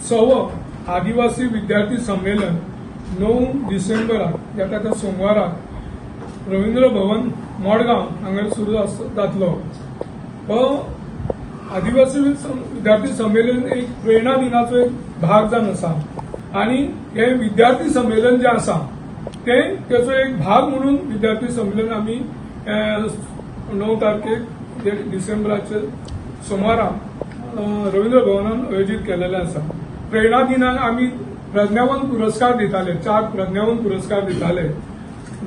सवो आदिवासी विद्यार्थी संमेलन 9 डिसेंबराक, जाता त्या सोमवाराक, रवींद्र भवन मडगांव हांगा सुरू जातलो. हो आदिवासी विद्यार्थी संमेलन एक प्रेरणा दिनाचो एक भाग जावन आसा आनी हे विद्यार्थी संमेलन जें आसा तें तेचो एक भाग म्हणून विद्यार्थी संमेलन आमी 9 तारखेक डिसेंबराचे सोमारा रवींद्र भवनान आयोजीत केलेलें आसा. प्रेरणा दिनाक आमी प्रज्ञावंत पुरस्कार दिताले, चार प्रज्ञावंत पुरस्कार दिताले.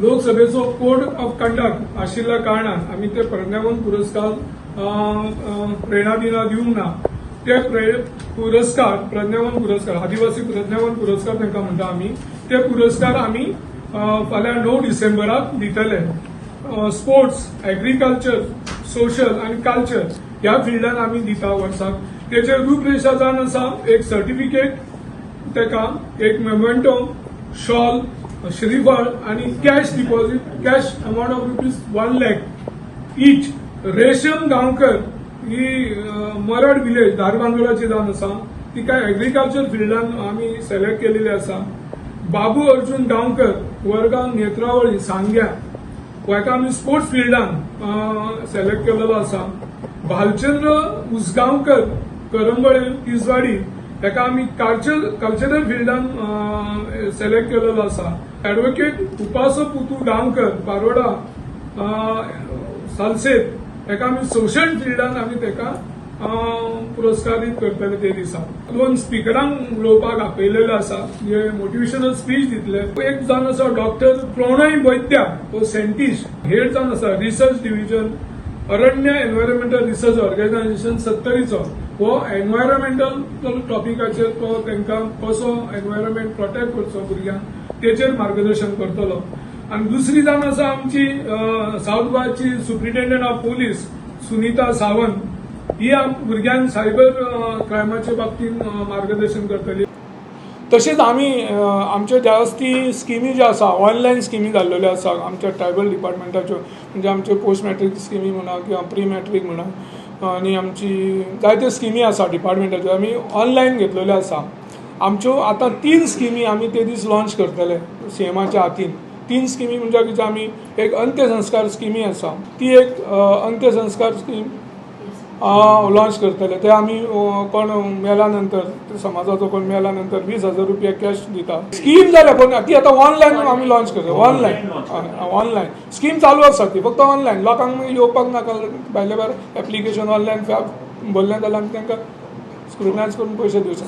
लोकसभेचो कोड ऑफ कंडक्ट आशिल्ल्या कारणान आमी ते प्रज्ञावंत पुरस्कार अ, अ, प्रेरणा दिना दिवंक ना. ते पुरस्कार, प्रज्ञावंत पुरस्कार, आदिवासी प्रज्ञावंत पुरस्कार तांकां म्हणटा आमी, ते पुरस्कार आमी फाल्यां 9 डिसेंबराक दितले. स्पोर्ट्स, एग्रीकल्चर, सोशल आनी कल्चर ह्या फिल्डान आमी दिता वर्साक. तेचेर रूपरेशा जावन आसा, एक सर्टिफिकेट ताका, एक मेमेंटो, शॉल, श्रीफळ आनी cash deposit, cash amount of ₹1 lakh each. रेशम गांवकर ही मरड विलेज, धारबांदोडाची जावन आसा. तिका एग्रीकल्चर फिल्डान आमी सिलेक्ट केलेली आसा. बाबू अर्जुन गांवकर, वरगांव, नेत्रावळी, सांग्या, हाका आमी स्पोर्ट्स फिल्डान सिलेक्ट केलेलो आसा. भालचंद्र उसगांवकर, करंबळे, तिसवाडी, ताका आमी कल्चरल फिल्डान सिलेक्ट केलेलो आसा. ऍडव्होकेट उपासो पुतू गांवकर, पारोडा, सालसेत, ताका आमी सोशल फिल्डान आमी ताका पुरस्कारीत करतले. ते दिसा दोन स्पिकरांक उलोवपाक आपयलेले आसा, जे मोटिवेशनल स्पीच दितले. एक जावन आसा डॉक्टर प्रणय वैद्या, हो सायंटिस्ट हेड जावन आसा, रिसर्च डिव्हिजन, अरण्य एन्व्हायरमेंटल रिसर्च ऑर्गनायझेशन, सत्तरीचो. हो एन्व्हायरमेंटल टॉपिकाचेर तो तांकां कसो एन्व्हायरमेंट प्रोटेक्ट करचो भुरग्यांक, तेचेर मार्गदर्शन करतलो. आनी दुसरी जावन आसा आमची सावथ गोवाची superintendent of police Sunita Sawant, ही भुरग्यांक सायबर क्रायमाच्या बाबतींत मार्गदर्शन करतली. तशेंच आमी आमच्यो जास्ती स्किमी ज्यो आसा, ऑनलायन स्किमी जाल्लेल्यो आसा आमच्या ट्रायबल डिपार्टमेंटाच्यो, म्हणजे आमच्यो पोस्ट मॅट्रीक स्किमी म्हणा किंवा प्री मॅट्रीक म्हणा आनी आमची जायत्यो स्किमी आसा डिपार्टमेंटाच्यो, आमी ऑनलायन घेतलेल्यो आसा. आमच्यो आतां तीन स्किमी आमी ते दीस लॉन्च करतले सीएमाच्या हातीन. तीन स्किमी म्हणजे कितें, आमी एक अंत्यसंस्कार स्किमी आसा, ती एक अंत्यसंस्कार स्कीम लॉन्च करतले. ते आमी कोण मेल्या नंतर, समाजाचो कोण मेल्या नंतर 20,000 रुपया कॅश दिता. स्कीम जाल्या, पूण ती आतां ऑनलायन आमी लॉन्च करता. ऑनलायन, ऑनलायन स्कीम चालू आसा ती, फक्त ऑनलायन. लोकांक येवपाक नाका, भायले भायर एप्लिकेशन ऑनलायन भरलें जाल्यार आमी तांकां स्क्रुटनायज करून पयशे दिवचे.